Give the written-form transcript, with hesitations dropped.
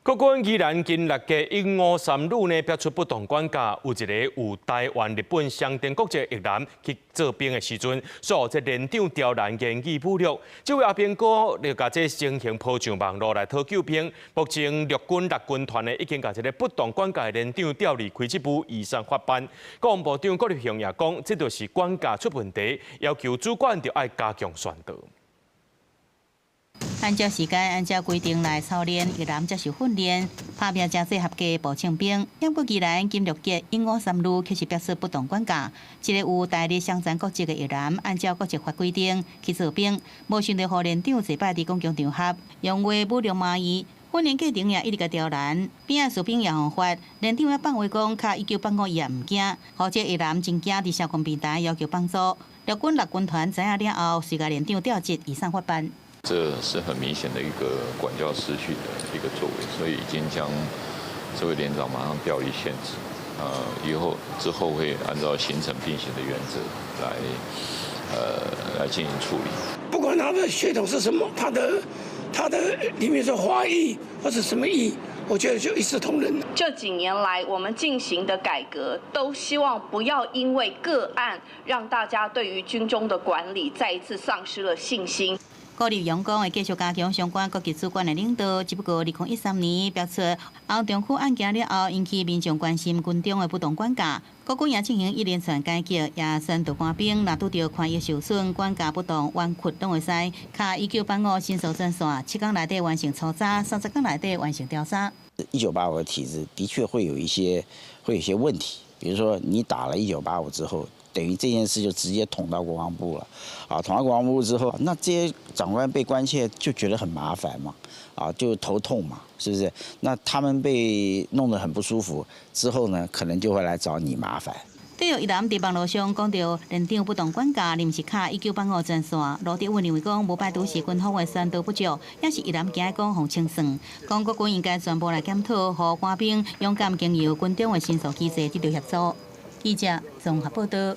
國軍宜蘭金六結勇武三旅呢，煏出不當管教，有一個有台灣、日本雙重國籍役男去做兵的時陣，受這連長刁難言語侮辱。這位阿兵哥就共這情形 po 上網路來討救兵。目前陸軍六軍團呢已經共這个不當管教的連長調離開職務，移送法辦。國防部長郭立雄也講，這就是管教出問題，要求主管著愛加強宣導。按照時間，按照規定來操練，役男接受訓練，拍拚誠濟合格步槍兵。不過宜蘭金六結勇武三旅卻是煏出不當管教，一个有台日雙重國籍的役男，按照國籍法規定去做兵，無想著予連長坐擺佇公共場合，用話侮辱罵伊。訓練過程也一直共刁難，邊仔士兵也予罰，連長也放話講，敲1985伊也毋驚，予這役男真驚，佇社群平台要求幫助。陸軍六軍團知影了後，遂共連長調職，移送法辦。這是很明顯的一個管教失序的一個作為，所以已經將這位連長馬上調離現職，以後之後會按照刑懲並行的原則來進行處理。不管他的血統是什麼，他的裡面是華裔或者什麼裔，我覺得就一視同仁。這幾年來，我們進行的改革，都希望不要因為個案，讓大家對於軍中的管理再一次喪失了信心。郭立榮講會繼續加強相關各級主管的領導，只不過2013年煏出歐中區案件了後，引起民眾關心軍中的不當管教，國軍也進行一連串改革，也宣導官兵若拄著權益受損、管教不當、冤屈，攏會使敲1985申訴專線，7天內底完成初查，30天內底完成調查。一九八五的體制的確會有一些問題，比如說你打了一九八五之後，等於這件事就直接捅到國防部了，啊，捅到國防部之後，那這些長官被關切就覺得很麻煩嘛，啊，就頭痛嘛，是不是？那他們被弄得很不舒服之後呢，可能就會來找你麻煩。對於役男佇網路上講著連長不當管教，臨時敲1985專線，盧哲文認為講無擺拄是軍方的宣導不足，也是役男驚講予清算，講國軍應該全部來檢討，予官兵勇敢經由軍中的申訴機制得到協助。記者綜合報道。